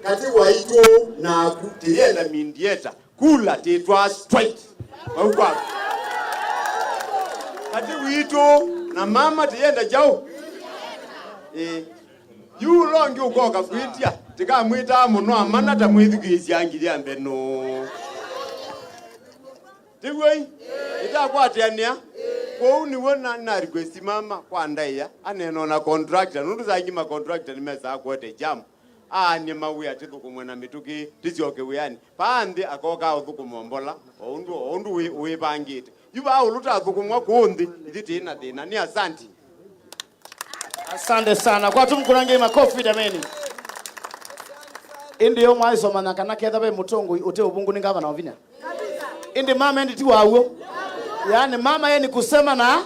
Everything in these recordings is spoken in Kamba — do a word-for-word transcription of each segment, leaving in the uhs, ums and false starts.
Katĩ waitũ naku tĩyenda mediator, kula tĩtwaa straight. Vau kwaku. Katĩ witũ na mama tĩyenda kyaũ? Ĩĩ. Yu ũla ũngĩ ũkoka kwĩtya, tĩkamwĩtaa mũno amana ta mwĩthukĩĩsya ngili ya mbeno. Tĩw'oi, ĩtakwatĩanĩa. Kwoou nĩw'o na, na request mama kwa ndaĩa, aneena na contractor, nũndũ saa ingĩ ma contractor nĩmesaa kũete jam. Aany'e mawĩa tĩthũkũmwe na mĩtũkĩ, tĩsyoke wĩanĩ. Paa nthĩ akoka ũthũkũmwa mbola, o ũndũ, o ũndũ wĩ, wĩvangĩte. Yu vaa ũlũ tathũkũmwa kũũ nthĩ, ithyĩ tĩ na thĩna. Nĩ asanti. Asante sana. Kwa tumkũnangĩe makofi, jameni. Ĩndĩ yo mwaisomanya kana ketha ve mũtongoi ũte ũvũngũ nĩ ngavana wa vinya. Ĩndĩ mama ĩndĩ ti waw'o. Yaani mama yeye ni kusema na,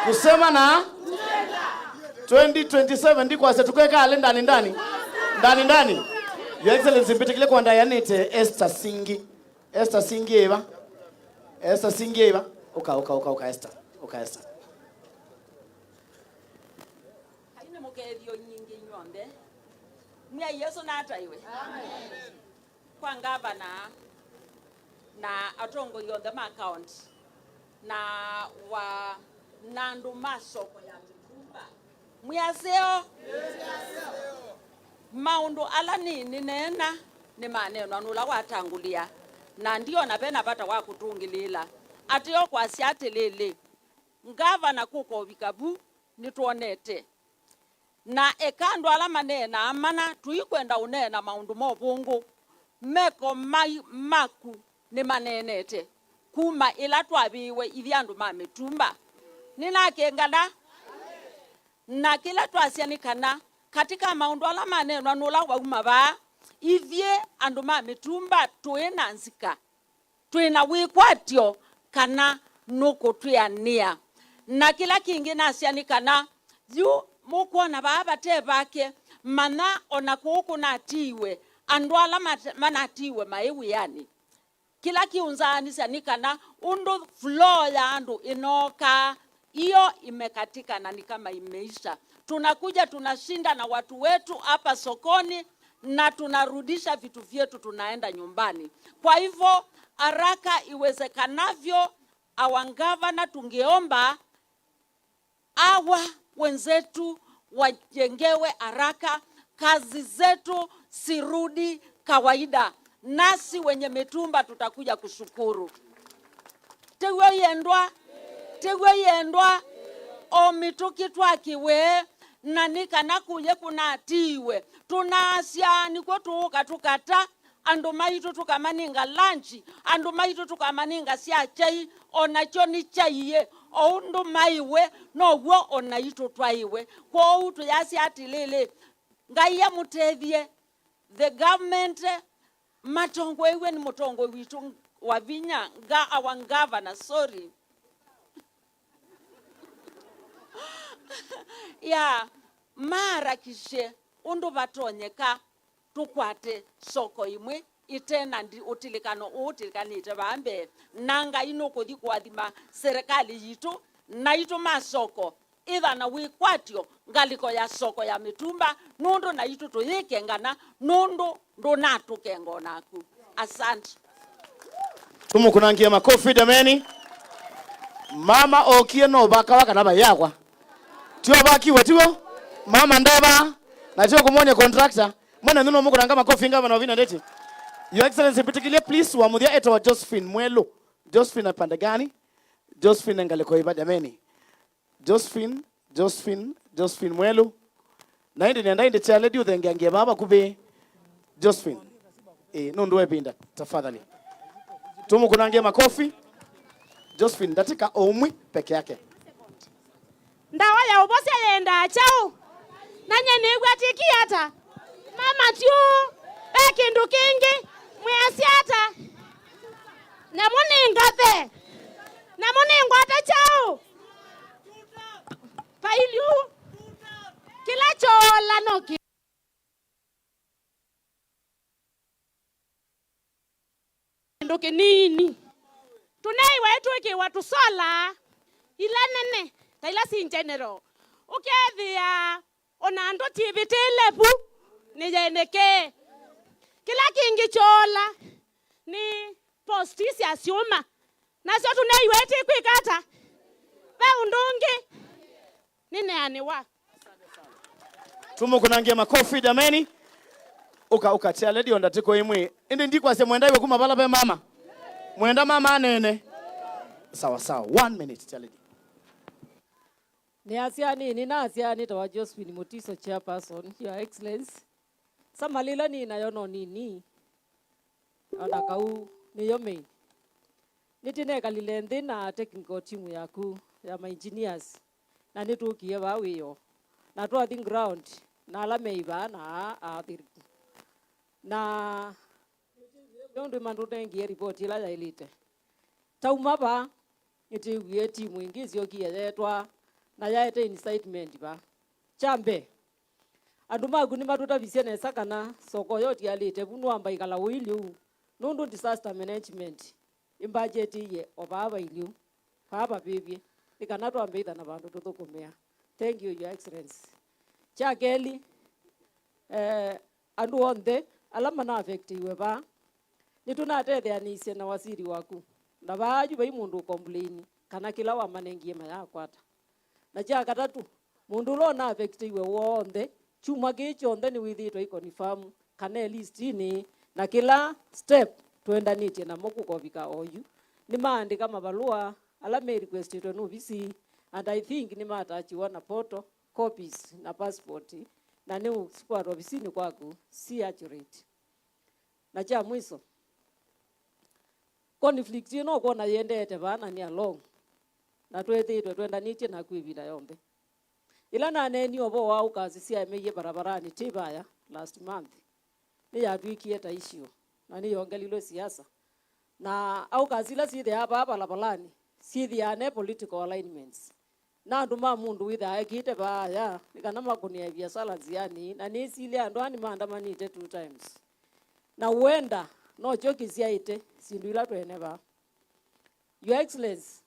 kusema na twenty twenty-seven ndikwasya tukeka ale ndani ndani. Ndani ndani. Your Excellency, mbĩtĩkĩle kwa ndaĩanĩte Esther Singi. Esther Singi ĩva? Esther Singi ĩva? Ũka, ũka, ũka, ũka, Esther. Ũka, Esther. Ngai nĩ mũkethyo nyingĩ inyw'onthe. Mwĩai Yesũ nataĩwe. Amen. Kwa ngavana na atongoi onthe ma county na wa, na andũ ma soko ya mĩtumba, mwĩ aseo. Maũndũ ala nĩ, nĩneena nĩmaneenwa nũla watangũlĩa, na ndiona vena vata wa kũtũngĩlĩĩla. Ateo kwasya atĩlĩlĩ, ngavana kũka ũvika vu, nĩtwonete. Na eka andũ ala maneenaa mana, tũikwenda ũneena maũndũ ma ũvũngũ. Meko mai, maku nĩmaneenete kuma ĩla twavĩĩwe ithyĩ andũ ma mĩtumba. Nĩnakengana. Na kĩla twasya nĩ kana, katĩ ka maũndũ ala maneenwa nũla wauma vaa, ithyĩ andũ ma mĩtumba tũĩ na nzika. Twĩ na wĩkwatyo kana nũkũtwĩanĩa. Na kĩla kĩngĩ nasya nĩ kana, yu mũkwona vaa vate vake, manya o na kũu kũnatiiwe, andũ ala mat-, manatiiwe maĩ wĩanĩ. Kĩla kĩũnzaanisya nĩ kana ũndũ flow ya andũ ĩnookaa, hiyo imekatika na ni kama imeisha. Tunakuja tunashinda na watu wetu hapa sokoni na tunarudisha vitu vyetu, tunaenda nyumbani. Kwa hivyo, haraka iwezekanavyo, our governor, tungeomba hawa wenzetu wajengewe haraka, kazi zetu zirudi kawaida, nasi wenye mitumba tutakuja kushukuru. Tĩw'o yendwa, tĩw'o yendwa, o mĩtũkĩ twakiwe, na nĩ kana kũye kũnatiiwe. Tũnaasya nĩkw'o tũũka tũkata, andũ maitũ tũkamanenga lunch, andũ maitũ tũkamanenga sya kyai, o nakyo nĩ kyai ĩ, o ũndũ maiwe, now'o o naitũ twaiwe. Kwoou tũyasya atĩlĩlĩ, Ngai amũtethye, the government, matongoew'e nĩ mũtongoi witũ wa vinya, ga-, our governor, sorry. Ya, maharakishe ũndũ vatonyeka tũkwate soko ĩmwe ĩte na ndi-, ũtilĩkano ũũ ũtilĩkanĩte vaa mbee. Na Ngai nũkũthi kũathima serikali yitũ, naitũ ma soko, ĩtha na wĩkwatyo ngalĩko ya soko ya mĩtumba, nũndũ naitũ tũyĩkengana, nũndũ ndũnatũkenga o naku. Asante. Tũmũkũnangie makofi, jameni. Mama okie no vakawa kana vayakwa. Tio vakiwa, tiw'o? Mama ndeva, na tio kũmwonia contractor. Mwana nthĩ no mũkũnanga makofi ngavana Wavinya Ndeti. Your Excellency, mbĩtĩkĩlye, please, wa mũthya etawa Josephine Mwelu. Josephine pande gani? Josephine ngalĩko ĩva, jameni. Josephine, Josephine, Josephine Mwelu. Na ĩndĩ nenda ĩndĩ chair lady ũthengeangie vaa vakuvĩ. Josephine. Ĩĩ, nũndũ wa ĩvinda, tafadhali. Tũmũkũnangie makofi. Josephine, ndatĩka o ũmwe peke yake. Ndawa ya ũvosya yendaa kyaũ? Na nyie nĩw'a tĩki ata? Mama tyu, ve kĩndũ kĩngĩ, mwĩasya ata? Nyamũ nĩ ngathe. Nyamũ nĩ ngwate kyaũ? Pailyu. Kĩla kyoola no kĩ-, kĩndũ kĩnini. Tũneeiwe twĩkĩwa tũsola ila nene, ta ila si general. Ũkethĩa o na andũ tiivĩtĩĩle vu, nĩ yenekee. Kĩla kĩngĩ kyoola nĩ posti sya syũma, nasyo tũneiwe ĩtĩ kwĩka ata? Ve ũndũ ũngĩ nĩneanĩwa. Tumũkũnangie makofi jameni. Ũka, ũka, chair lady, o ndatĩko ĩmwe. Ĩndĩ ndikwasya mwenda iwe kuma vala ve mama. Mwenda mama aneene. Sawa, sawa. One minute, chair lady. Nĩ asya nini, na asya nĩtawa Josephine Mutiso, chairperson, Your Excellency. Summary ĩla nĩ nayo no nini, o na kau nĩyo main. Nĩtĩnekalile nthĩ na technical team yaku ya ma engineers, na nĩtũkie vaa wĩoo, na twathi ground, na ala meĩ vaa na aa aathĩrĩku. Na nũndũ matũnengie ripoti ĩla yaĩlĩte. Tauma vaa, nĩtwĩwie timu ĩngĩ ĩsyokie yeetwa, na yaete incitement vaa. Kya mbee, andũ maku nĩmatũtavisye nesa kana soko yo tialĩte vu nũamba ĩkala ũilyĩ ũu, nũndũ disaster management ĩmbajetĩie o vaa vailyĩ ũu, vaa vavĩvye, nĩ kana twambe ĩthana vandũ tũthũkũmĩa. Thank you, Your Excellency. Kya kelĩ, eh, andũ onthe ala mana affectiwe vaa, nĩtũnatetheanĩisye na wasili waku, na vaa yu vai mũndũ ũkomplaini kana kĩla wamanengie mayakwata. Na kya katatũ, mũndũ ũla ũna affectiwe w'onthe, kyumwa kĩĩ kyonthe nĩwĩthĩĩtwe aikonifirm kana e listinĩ, na kĩla step twendanĩtye namo kũkovika oyu. Nĩmaandĩka mavalũa ala me requestĩtwe nĩ ovisi, and I think nĩmatachiwa na portal, copies na passport, na nĩũsikwata ovisinĩ kwaku si accurate. Na kya mwiso, conflict ĩno ũkwona yĩendeete vaa na nĩ a long, na twethĩĩtwe twendanĩtye naku ĩvinda yonthe. Ĩla naneenie ũvoo wa ũkasi syaemeie varavarani ti vaya last month, nĩyatw'ĩkie ta issue, na nĩyongelilwe siasa. Na aũkasi ila syĩthĩaa vaa varavarani syĩthĩaa ne political alignments. Na andũ ma mũndũ wĩthaa ekĩte vaa aya nĩ kana makũnĩe viasala nzĩanĩ, na nĩsilye andũ aa nĩmaandamanĩte two times. Na huenda nokyo kĩsyaĩte syĩndũ ila twene vaa. Your Excellency,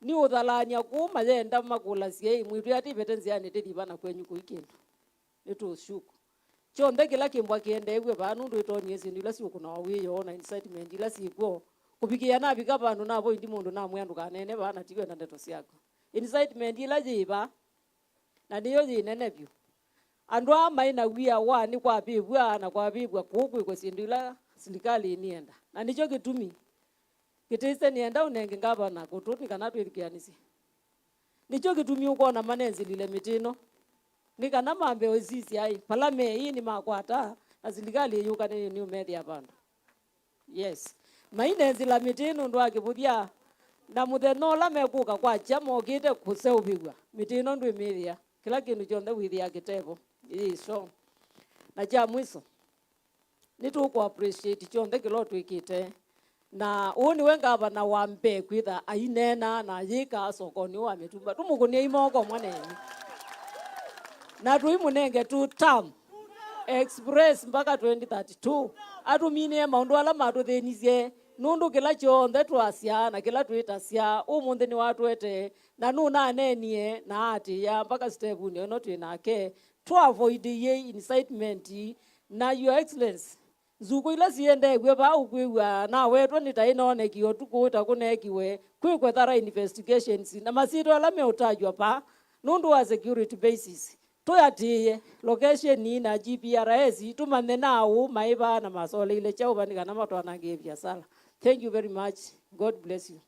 nĩ ũthalaany'a kũu mayenda makũlasye, ĩ, mwĩtwĩa tĩvete nzĩanĩ tĩthi vana kwenyu kũi kĩndũ. Nĩtũũsyũku. Kyonthe kĩla kĩmbwa kĩendeew'e vaa, nũndũ ĩtonie syĩndũ ila siũkũnawa wĩoo na incitement ila syĩ kw'o, kũvikĩĩa navika vandũ navoindi mũndũ namwĩa ndũkaneene vaa na tiwenda ndeto syaku. Incitement ĩla yĩ vaa, na nĩyo yĩ nene vyũ. Andũ aa maĩ na wia wa nĩ kwavĩvw'a na kwavĩvw'a kũu kwĩkwe syĩndũ ila silikalĩ ĩnĩenda. Na nĩkyo kĩtumi Kĩtĩse nĩenda ũnenge ngavana kũtũ nĩ kana twĩthukĩanĩsye. Nĩkyo kĩtumi ũkwona manenzilile mĩtĩ ĩno, nĩ kana mambe ũsisya ĩ, vala me ĩ nĩmakwata, na silikalĩ ĩyũkanĩe nĩũmethĩa vandũ. Yes. Mainenzila mĩtĩ nũndũ wa kĩvũthya, na mũthenya ũla mekũka kwakya mokĩte kũseũvĩw'a, mĩtĩ ĩno ndwĩmĩthĩa. Kĩla kĩndũ kyonthe wĩthĩa kĩtevo. Ĩĩ, so. Na kya mwiso, nĩtũkũ appreciate kyonthe kĩla ũtwĩkĩte. Na ũũ nĩwe ngavana wa mbee kwĩtha aineena na ayĩkaa sokonĩ ũũ wa mĩtumba. Tũmũkũnĩei moko mwanenyu. Na tũimũnenge two term express mpaka twenty thirty-two. Atũminĩe maũndũ ala matũthĩnisye, nũndũ kĩla kyonthe twasya na kĩla twĩtasya, ũmũnthĩ nĩwatũetee, na nũnaneenie na aatĩĩa mpaka stevunĩ ĩno twĩ nake. Tũavoidĩie incitement. Na Your Excellency, nzukũ ila siendeew'e vaa ũkwĩw'a nawetwe nĩ ta ĩnoonekie ũtukũ ũtakũneekiwe, kwĩkwe thorough investigations, na masyĩtwa ala meũtajwa vaa nũndũ wa security basis. Tũyatĩĩe location na G P R S, tũmanye naaũ maĩ vaa na masoleile kyaũ vaa nĩ kana matwanangĩe viasala. Thank you very much. God bless you.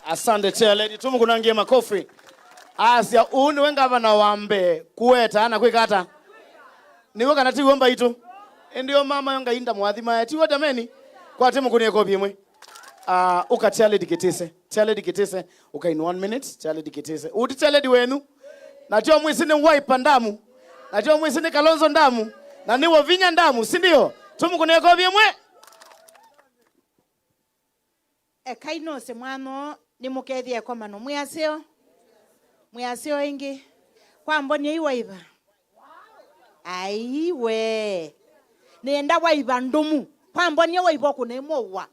Asante, chair lady. Tumũkũnangie makofi. Asya, ũũ nĩwe ngavana wa mbee kũweta na kwĩka ata? Nĩw'o kana tiw'o mbaitũ? Ĩndĩ o mama yo Ngai ndamũathimae. Tiw'o jameni? Kwa tũmũkũnĩe kovi ĩmwe. Ah, ũka chair lady Kĩtĩse. Chair lady Kĩtĩse. Ũka in one minute. Chair lady Kĩtĩse. Ũti chair lady wenyu. Na tyo mwĩsĩ nĩ Wiper ndamu. Na tyo mwĩsĩ nĩ Kalonzo ndamu. Na nĩ Wavinya ndamu, si ndio? Tũmũkũnĩe kovi ĩmwe. Ekai nose mwano nĩmũkethĩa ĩkomano. Mwĩ aseo? Mwĩ aseo ĩngĩ? Kwa mboniei Wiper. Ai we. Nĩenda Wiper ndũmu. Kwa mbonie Wiper ũkũne mũwa.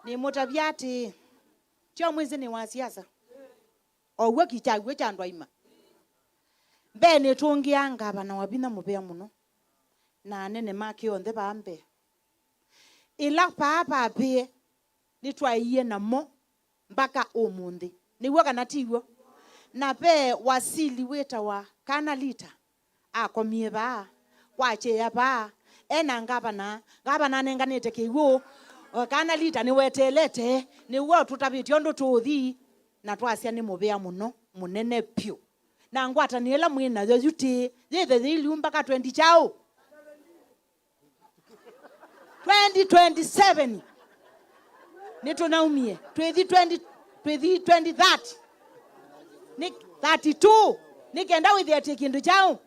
Nĩmũtavya atĩĩ, tyo mwĩsĩ nĩ wa siasa. O w'o kĩkyaw'o kya andũ aima. Mbee nĩtũngĩa ngavana wa vinya mũvea mũno. na anene make onthe vaa mbee. Ĩla vaa vavĩe, nĩtwaĩie namo mbaka ũmũnthĩ. Nĩw'o kana ti w'o? Na ve wasili wĩtawa Kana Lita, akomie vaa, kwakyeea vaa, e na ngavana. Ngavana anenganĩte kĩw'ũ, o Kana Lita nĩweteelete, nĩw'o tũtavĩtye ũndũ tũũthi, na twasya nĩ mũvea mũno, mũnene vyũ. Na ngwatanĩo ĩla mwĩ nayo yu tĩ yĩthe yĩilyũmba ka twenty kyaũ? Twenty twenty-seven. Nĩtũnaumie. Twĩthi twenty, twĩthi twenty thirty. Nĩ thirty-two. Nĩ kenda wĩthĩa tĩ kĩndũ kyaũ?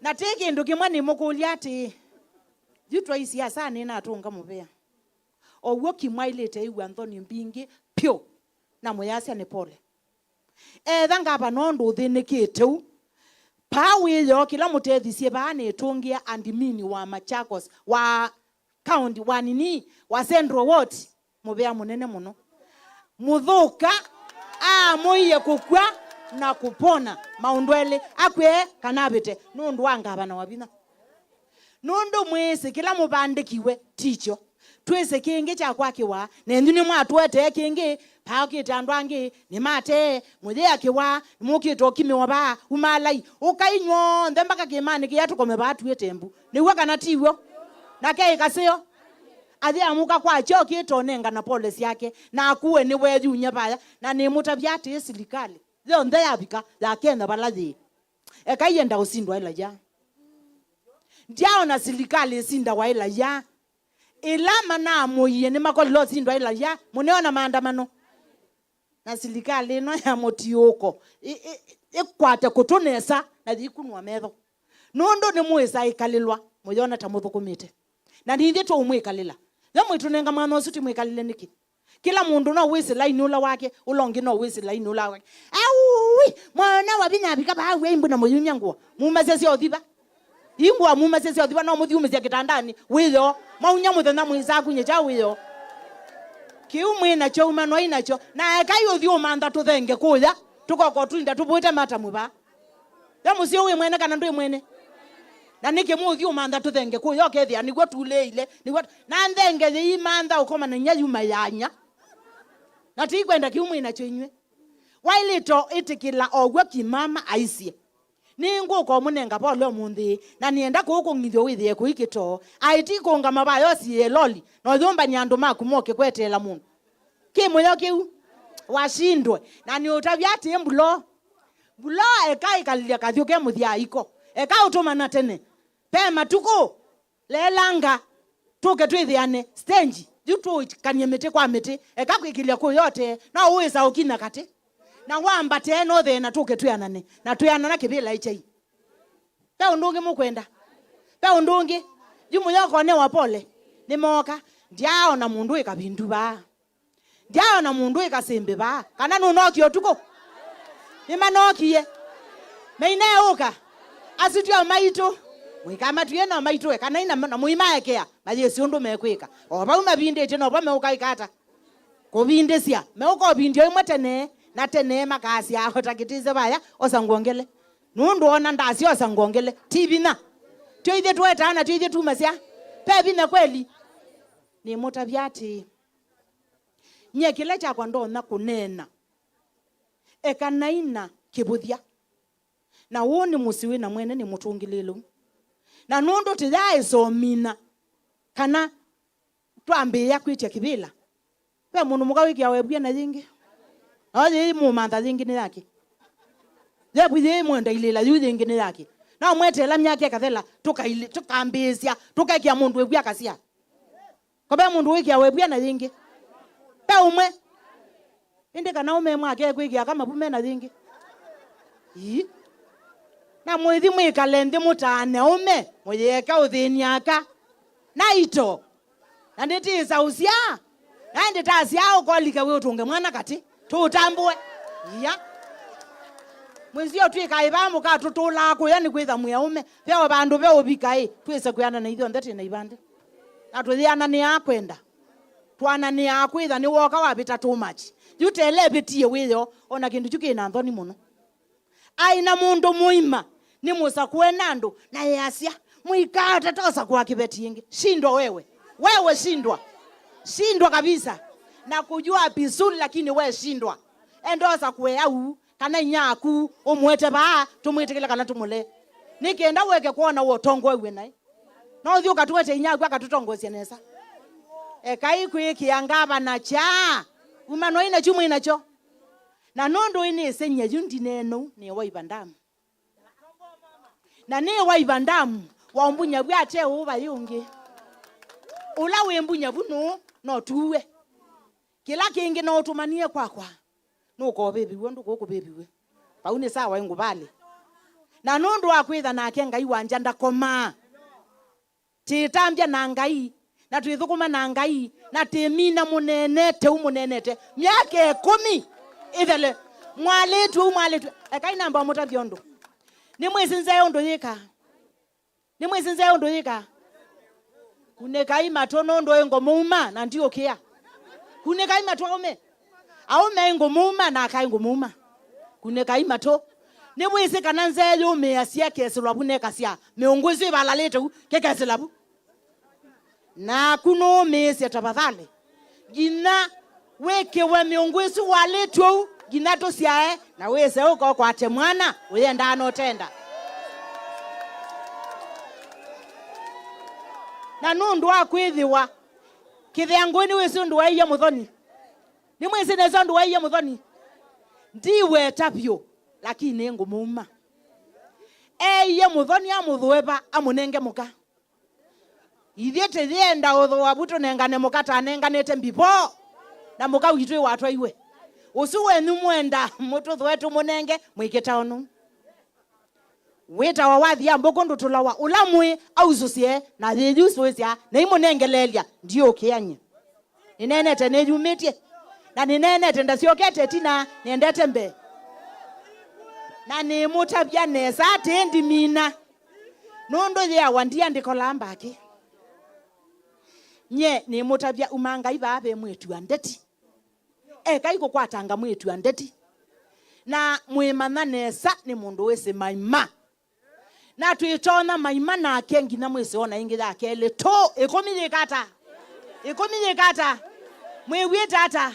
Na tĩ kĩndũ kĩmwe nĩmũkũlya atĩĩ, yu twaĩ siasanĩ natũnga mũvea. O w'o kĩmwaĩlĩte ĩw'a nthoni mbingĩ vyũ, na mũyasya nĩ pole. Etha ngavana ũndũ ũthĩnĩkĩte ũu, vaa wĩoo kĩla mũtethisye vaa nĩ ĩtũngĩa admin wa Machakos, wa county, wa nini, wa Central Ward, mũvea mũnene mũno. Mũthũka aamũie kũkw'a na kũpona maũndũ elĩ, akw'e kana avĩte, nũndũ wa ngavana wa vinya. Nũndũ mwĩsĩ kĩla mũvandĩkiwe tikyo. Twĩsĩ kĩngĩ kya kwakĩwa, nenyu nĩmwatũetee kĩngĩ, vaũkĩte andũ angĩ, nĩmatee, mũyĩ akĩwa, nĩmũkĩte ũkimĩwa vaa, umalai, ũkai nyw'onthe mbaka kĩĩmanĩ kĩya tũkome vaa tuĩte mbu. Nĩw'o kana ti w'o? Nake ĩkaseo, athi amũka kwakya okĩte ũnengana pole syake, na akuwe nĩweeyumya vaya, na nĩmũtavya atĩĩ, silikalĩ yonthe yavika ya Kenya vala yĩĩ, ekai yenda ũsindwa ĩla ya. Ndyaona silikalĩ ĩsindawa ĩla ya. Ĩla manaamũie nĩmakolile ũsindwa ĩla ya, mũneona maandamano. Na silikalĩ ĩno ya mũtiũko ĩ-, ĩ-, ĩkwate kũtũ nesa na yĩkunwa metho. Nũndũ nĩmwĩsa ĩkalĩlwa, mũyona ta mũthũkũmĩte. Na nithyĩ tũũmwĩkalĩla. Yo mwĩtũnenga mwana ũsu tũmwĩkalĩle nĩkĩ? Kĩla mũndũ no wĩsĩ lainĩ ũla wake, ũla ũngĩ no wĩsĩ lainĩ ũla wake. Aui, mwana wa vinya avika vaa wĩa imbu na mũyumya ngũa. Mumasya sya ũthiva. Ingũa mumasya sya ũthiva no mũthiumĩsya kĩtandanĩ, wĩoo. Maunya mũthenya mwĩsa akunyĩ kya wĩoo. Kĩu mwĩ nakyo uma no inakyo. Na ekai ũthi ũmantha tũthenge kũya, tũkoko tũinda tũvũĩte matamu vaa. Yo mũsyĩ ũyũ wĩ mwene kana ndwĩ mwene? Na nĩkĩ mũũthi ũmantha tũthenge kũya ũkethĩa nĩw'o tulĩile, nĩw'o na nthenge yĩimantha ũkomana inya yuma yanya? Na tiikwenda kĩu mwĩ nakyo inyw'ĩ. Waĩlĩte ĩtĩkĩla o w'o kimama aisye, nĩngũka ũmũnenga pole ũmũnthĩ, na nĩenda kũũkũng'ithyo wĩthĩe kũi kĩtoo. Aĩti kũũngama vaya ũsiĩe loli, na ũyũmbany'a andũ maku moke kweteela mũndũ. Kĩ mũyo kĩu? Washindwe. Na nĩũtavya atĩĩ, mbulo. Mbulo eka ĩkalĩlya kathyu ke mũthyaiko. Eka ũtũmana tene. Ve matukũ. Lelanga. Tũke twĩthĩane. Stage. Yu tũkanie mĩtĩ kwa mĩtĩ. Eka kwĩkĩlya kũyote. No ũĩsa ũkinya katĩ. Na wambate no thĩna tũke twĩanane. Na twĩanana kĩvĩla ĩkyai. Ve ũndũ ũngĩ mũkwenda? Ve ũndũ ũngĩ? Yu mũyo ũkonewa pole. Nĩmooka. Ndyaaona mũndũ wĩ kavindu vaa. Ndyaaona mũndũ wĩ kasĩmbĩ vaa. Kana nũnookie ũtukũ? Nĩmanookie. Maineũka. Asu tyo maitũ. Mũikamatwie no maitũe. Kana ina na mũimaekea. Mayĩsĩ ũndũ mekwĩka. O vau mavindĩtye no vo meũka ĩkata. Kũvindĩsya. Meũka ũvindyo ĩmwe tene. Na tene makasya o ta kĩtĩse vaya. Osa ngwongele. Nũndũ ona ndasyosa ngongele, ti vinya. Tyo ithyĩ tũetaa na tyo ithyĩ tumasya. Ve vinya kweli? Nĩmũtavya atĩĩ, nyie kĩla kyakwa ndonya kũneena, ekanai na kĩvũthya. Na ũũ nĩ mũsyĩ wĩ na mwene nĩ mũtũngĩlĩĩlu. Na nũndũ tĩyaaĩsa ũmina kana twambĩĩa kwĩtya kĩvĩla. Ve mũndũ mũka wĩkĩawa ĩvw'e na yĩngĩ. No yĩĩ mũmantha yĩngĩ nĩ yake. Yevu yĩĩ mwenda ilĩla yu yĩngĩ nĩ yake. No mweteela myaka ĩkathela, tũkaili-, tũkambĩĩsya, tũkekĩa mũndũ ĩvw'e akasya. Ko ve mũndũ wĩkĩawa ĩvw'e na yĩngĩ. Ve ũmwe. Ĩndĩ kana ũme mwake ekwĩkĩa aka mavu mena yĩngĩ. Ii. Na mwĩthi mwĩkale nthĩ mũtaane ũme, mũyĩeke ũthĩni aka. Naito. Na nĩtĩĩsa ũsyaa. Na ĩndĩ tasyaa ũkolike wĩ ũtũnge mwana katĩ. Tũũtambũe. Ia. Mwĩsio twĩkaĩ vaa mũkatũtũlaa kũya nĩ kwĩtha mwĩaũme. Ve o vandũ ve ũvika ĩ, twĩse kwĩanana ithyonthe twĩ na ivandĩ. Na tũyĩananĩaa kwenda. Twananĩaa kwĩtha nĩwoka wavĩta too much. Yu tele ĩvĩtie wĩoo, o na kĩndũ kyu kĩ na nthoni mũno. Aĩ na mũndũ mũima, nĩ mũsakũe na andũ, na easya, Mũikatatosa kwa kĩveti ĩngĩ. Shindwa wewe. Wewe shindwa. Shindwa kabisa. Na kujua vizuri, lakini we shindwa. Endosa kũea kana inya aku ũmwete vaa, tũmwĩtĩkĩle kana tũmũlee. Nĩ kenda weke kwona ũtongoew'e naĩ. No ũthiĩ ũkatũete inya aku akatũtongoesya nesa. Ekai kwĩkĩa ngavana kyaa. Uma no ina kyu mwĩ nakyo. Na nũndũ ĩnĩseng'ya yu ndineenou nĩ wa ivandamu. Na nĩ wa ivandamu, wa ũmbunyavu ate ũũ vai ũngĩ. Ũla wĩ mbunyavu nũũ, no tuwe. Kĩla kĩngĩ no ũtũmanie kwakwa. Nũkovĩvĩw'e, ndũkũkũvĩvĩw'e. Vau nĩ sawa, ĩngũvalĩ. Na nũndũ wa kwĩtha nake Ngai wa ngya ndakomaa. Tĩtambya na Ngai, na twĩthũkũma na Ngai, na tĩmina mũneenete ũu mũneenete myaka ĩkũmi ĩthele. Mwalĩtw'e ũu mwalĩtw'e. Ekai namba mũtavya ũndũ. Nĩmwĩsĩ nzee ũndũ yĩkaa? Nĩmwĩsĩ nzee ũndũ yĩkaa? Kunĩkai matũ nũndũ ĩngũmũuma na ndiũkĩa. Kunĩkai matũ aũme. Aũme ĩngũmũuma na aka ĩngũmũuma. Kunĩkai matũ. Nĩwĩsĩ kana nzee yũmĩĩasya ĩkesĩlwa vu nekasya, mĩũngũ ĩsu ĩvalalĩte u kĩkesĩla vu? Naku nũũmĩĩsye tafadhali. Nginya wĩkĩwe mĩũngũ ĩsu walĩtw'e ũu, nginya tũsyae, na wĩse ũka ũkwate mwana ũyendaa na ũtenda. Na nũndũ wa kwĩthĩwa kĩtheangũĩ nĩwĩsĩ ũndũ waĩie mũthoni. Nĩmwĩsĩ nesa ũndũ waĩie mũthoni? Ndiweta vyũ, lakini ngũmũuma. Eeie mũthoni amũthũe va, amũnenge mũka. Ithyĩ tĩyĩenda ũthũa vu tũnengane mũka tanenganĩte mbivo, na mũka witũ ĩwatwaiwe. Ũsu wenyu mwenda mũtũthũe tũmũnenge, mwĩkĩta ũnu. Wĩtawa wathi ya mbũkũ ndũtũlawa, ũla mwĩ ausũsye na yĩyusũĩsya, na imũnengeleelya, ndiũkĩany'e. Nĩneenete nĩyumĩtye, na nĩneenete ndasyokete ĩtina, nĩendete mbee. Na nĩmũtavya nesa atĩ ndimina, nũndũ yĩawa ndia ndĩkolaa mbakĩ. Nye nĩmũtavya uma Ngai vaa ve mwĩĩtu wa ndeti. Ekai kũkwatanga mwĩĩtu wa ndeti. Na mwĩmanya nesa nĩ mũndũ wĩsĩ maima. Na twĩtonya maima nake nginya mwĩsĩ ona ĩngĩ ya kelĩ. Tũ, ĩkũmi yĩka ata? Ĩkũmi yĩka ata? Mwĩw'ĩte ata?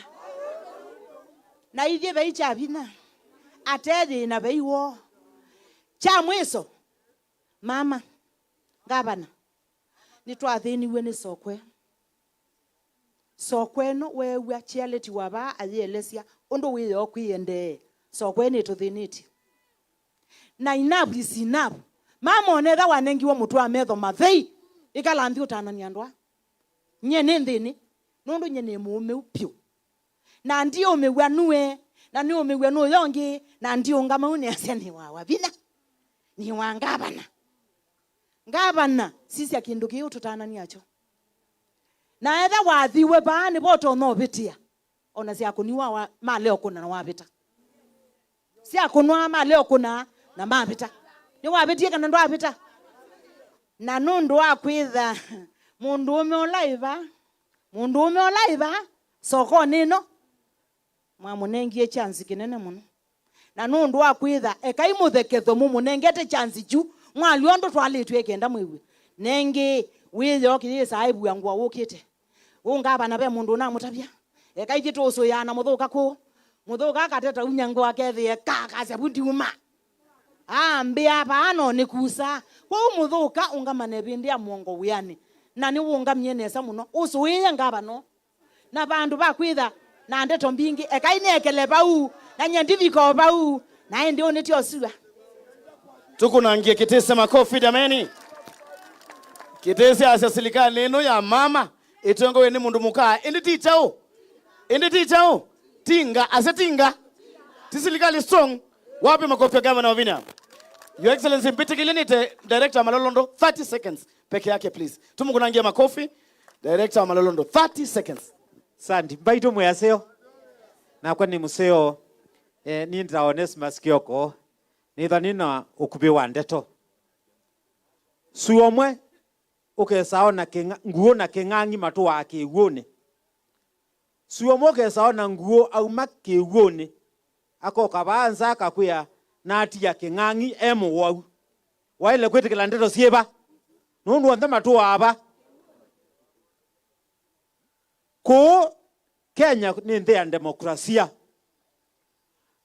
Na ithyĩ vai kya vinya. Ate yĩna vai woo. Kya mwĩso, mama, ngavana, nĩtwathĩniw'e nĩ sokwe. Sokwe ĩno weew'a kĩalĩti wa vaa ayĩelesya ũndũ wĩoo kwĩendee. Sokwe nĩtũthĩnĩtye. Na enough is enough. Mama, onetha wanengiwe mũtwe wa metho mathei, ĩkala nthĩ ũtanany'a andũ aa. Nye nĩ nthĩnĩ, nũndũ nye nĩ mũũmĩu vyũ. Na ndiũmĩw'a nue, na nĩũmĩw'a nũya ũngĩ, na ndiũngama ũu nĩasya nĩ wa wavinya, nĩ wa ngavana. Ngavana, sisya kĩndũ kĩĩ ũtũtanany'a kyo. Na etha wathiwe vaa, nĩvo ũtonya ũvĩtĩa. Ona syakũniwa wa, malea ũkũna na wavĩta. Syakũnwa malea ũkũna na mavĩta. Nĩwavĩtie kana ndwavĩta? Na nũndũ wa kwĩtha mũndũũme ũla ĩva, mũndũũme ũla ĩva sokonĩ ĩno, mwamũnengie kyanzi kĩnene mũno. Na nũndũ wa kwĩtha, ekai mũthekethwe mũmũnengete kyanzi kyu, mwalya ũndũ twalĩtw'e ĩkenda mwĩw'e. Nengĩ, wĩyoo kĩyĩsaa ĩvua ngũa wũkĩte. Ũngavana ve mũndũ ũnamũtavya. Ekai tũsũĩaa na mũthũka kũũ. Mũthũka akateta unyangũ akethĩe ka, akasya vu ndiuma. Ambĩa vaa no nĩkusa. Kwoou mũthũka ũngamane ĩvĩndĩ ya mũongo wĩanĩ. Na nĩwũngamie nesa mũno. Ũsũĩe ngavana. Na vandũ va kwĩtha na ndeto mbingĩ, ekai niekele vau, na nye ndivika o vau, na ĩndĩ ũnĩtya ũsua. Tũkũnangie Kitise makofi, jameni. Kitise asya silikalĩ ĩno ya mama ĩtongowe nĩ mũndũ mũka. Ĩndĩ ti kyaũ? Ĩndĩ ti kyaũ? Tinga, asya tinga. Ti silikalĩ strong. Wapi makofi ya gavana Wavinya? Your Excellency, mbĩtĩkĩlye nĩte director Malolondo thirty seconds peke yake, please. Tũmũkũnangie makofi. Director wa Malolondo, thirty seconds. Sandi, mbaitũ mwĩ aseo. Nakwa nĩ mũseo. Eh, nĩ nda Onesmus Kioko. Nĩtha nĩ na ũkuvĩ wa ndeto. Suo ũmwe ũkesaona kĩng'a-, nguo na kĩng'ang'i matũaa kĩw'ũnĩ. Suo ũmwe ũkesaona nguo auma kĩw'ũnĩ. Akoka vaa nza akakwĩa, natia kĩng'ang'i e mũwau. Waĩle kwĩtĩkĩla ndeto syĩva? Nũndũ onthe matũaa va. Kũũ Kenya nĩ nthĩ ya demokrasia.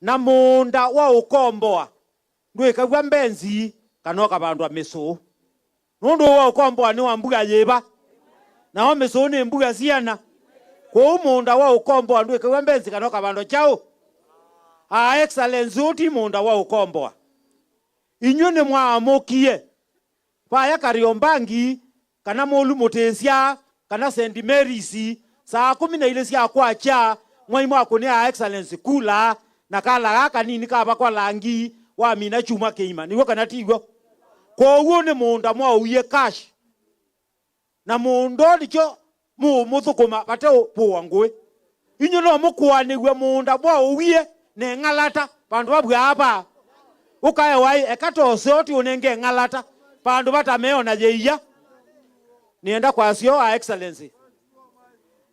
Na mũũnda wa ũkomboa ndwĩkaw'a mbenzi kana ũkavandwa mĩsũũ. Nũndũ wa ũkomboa nĩ wa mbua yĩva? Nao mĩsũũ nĩ mbua siana? Kũu mũũnda wa ũkomboa ndwĩkaw'a mbenzi kana ũkavandwa kyaũ? Aa, Excellency, ũũ ti mũũnda wa ũkomboa. Inyw'ĩ nĩmwaamũkie vaya Kariobangi, kana Mũlumũtĩsya, kana Saint Mary's, saa kũmi na ilĩ sya kwakya, mwaima kũnĩa Excellency kula, na kala kaa kanini kavakwa langi, wamina kyumwa kĩima. Nĩw'o kana tiw'o? Kwoou nĩ mũũnda mwaũie cash. Na mũũnda ũũ nĩkyo mũũmũthũkũma vate ũvũa ngũĩ. Inyw'ĩ no mũkũanĩw'e mũũnda mwaũie na ĩng'alata vandũ vavw'aa vaa. Ũkaewa ĩ, eka ta ũseo ti ũnenge ĩng'alata vandũ vatameona yĩia. Nĩenda kwasya ũũ, Excellency.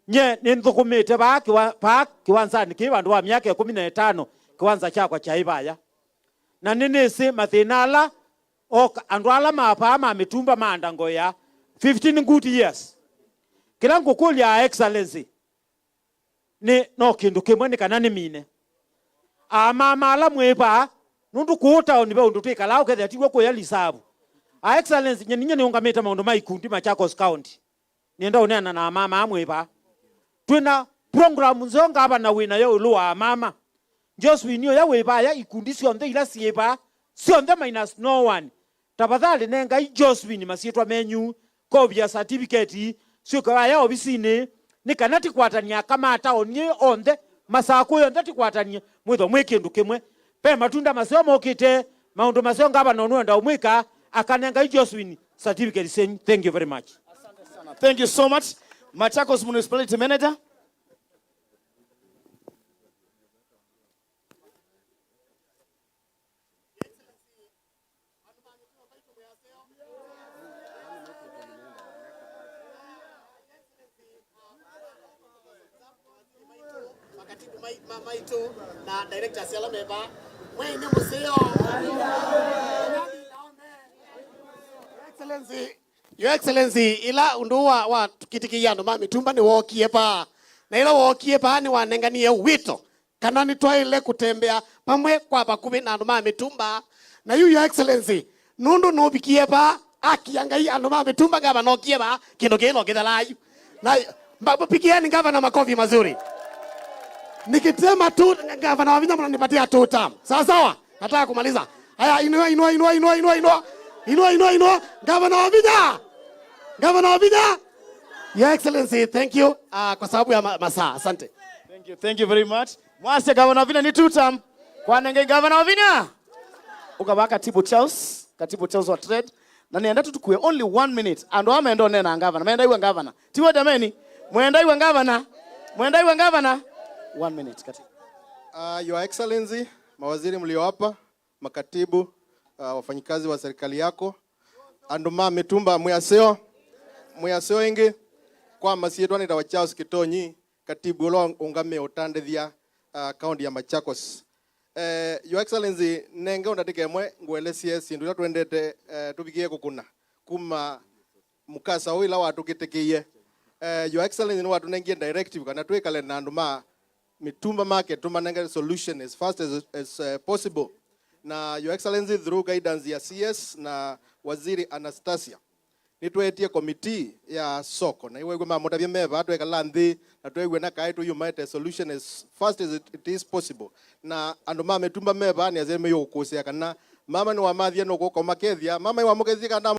Nye nĩnthũkũmĩte vaa kĩwa-, vaa kĩwanzanĩ kĩĩ vandũ va myaka ĩkũmi na ĩtano, kĩwanza kyakwa kyaĩ vaya. Na nĩnĩsĩ mathĩna ala oka andũ ala ma vaa ma mĩtumba maanda ngoya fifteen good years. Kĩla ngũkũlya, Excellency, nĩ no kĩndũ kĩmwe nĩ kana nĩmine. Amama ala mwĩ vaa, nũndũ kũũ taoni ve ũndũ twĩkalaa ũkethĩa tiw'o kũya lisavu. A Excellency, nye ninyie nĩũngamĩte maũndũ ma ikundi Machakos County. Nĩenda ũneana na amama amwe vaa. Twĩna program nzeo ngavana wĩ nayo ĩũlũ wa amama. Josephine ũya wĩ vaya, ikundi syonthe ila syĩ vaa, syonthe minus no one. Tafadhali nengai Josephine masyĩtwa menyu, kovi ya certificate, syũke vaya ovisinĩ, nĩ kana tĩkwatany'a aka ma taoni ĩĩ onthe, Masakũ yonthe tĩkwatany'e, mwĩthwa mwĩ kĩndũ kĩmwe. Ve matunda maseo mokĩte, maũndũ maseo ngavana ũnũenda ũmwĩka, akanengai Josephine certificate syenyu. Thank you very much. Asante sana. Thank you so much. Machakos Municipality Manager. Makatibu mai-, ma-, maitũ na directors ala me vaa. Mwei nĩ mũseo. Excellency, Your Excellency, ila ũndũ wa, wa kĩtĩkĩie andũ ma mĩtumba nĩwookie vaa. Na ila wookie vaa nĩwanenganie wĩto kana nĩtwaĩle kũtembea vamwe kwa vakuvĩ na andũ ma mĩtumba. Na yu, Your Excellency, nũndũ nũvikie vaa, akia Ngai, andũ ma mĩtumba, ngavana okie vaa, kĩndũ kĩĩ no kĩthelaa yu. Na mba-, pigieni gavana makofi mazuri. Nikitema tu, gavana wa vinya mnanipatia two term. Sawa sawa? Nataka kumaliza. Haya, inua, inua, inua, inua, inua, inua. Inua, inua, inua. Gavana wa vinya. Gavana wa vinya. Your Excellency, thank you. Ah, kwa sababu ya ma-, masaa. Asante. Thank you, thank you very much. Mwasya Gavana Wavinya nĩ two term. Kwanengei Gavana Wavinya. Ũkavaa Katibu Charles, Katibu Charles wa Trade. Na nĩenda tũtukue only one minute. Andũ aa menda ũneena na Gavana. Menda iwa Gavana. Tiwa jameni. Mwenda iwa Gavana. Mwenda iwa Gavana. One minute, Katibu. Uh, Your Excellency, mawaziri mlio hapa, makatibu, uh, wafanyikazi wa serikali yako, andũ ma mĩtumba, mwĩ aseo, mwĩ aseo ĩngĩ. Kwa masyĩtwa nĩtawa Charles Kitonyi, katibu ũla ũngamĩe ũtandĩthya, uh, kaunti ya Machakos. Eh, Your Excellency, nenge ũndatĩka ĩmwe ngũelesye syĩndũ ila twendete, eh, tũvikĩe kũkũna kuma mũkasa ũũ ĩla watũkĩtĩkĩie. Eh, Your Excellency nĩwatũnengie directive kana twĩkale na andũ ma Mitumba Market tũmanenge solution as fast as, as, uh, possible. Na Your Excellency, through guidance ya C S na Waziri Anastasia, nĩtweetie committee ya soko, na iwew'e mamũtavya me vaa, twekala nthĩ na twew'e na kaĩ tũyumaĩte solution as fast as it, it is possible. Na andũ ma mĩtumba me vaa nĩasya meyo kũkũsĩa kana mama nĩwamathie nũkũka ũmakethya, mama nĩwamũkethie kana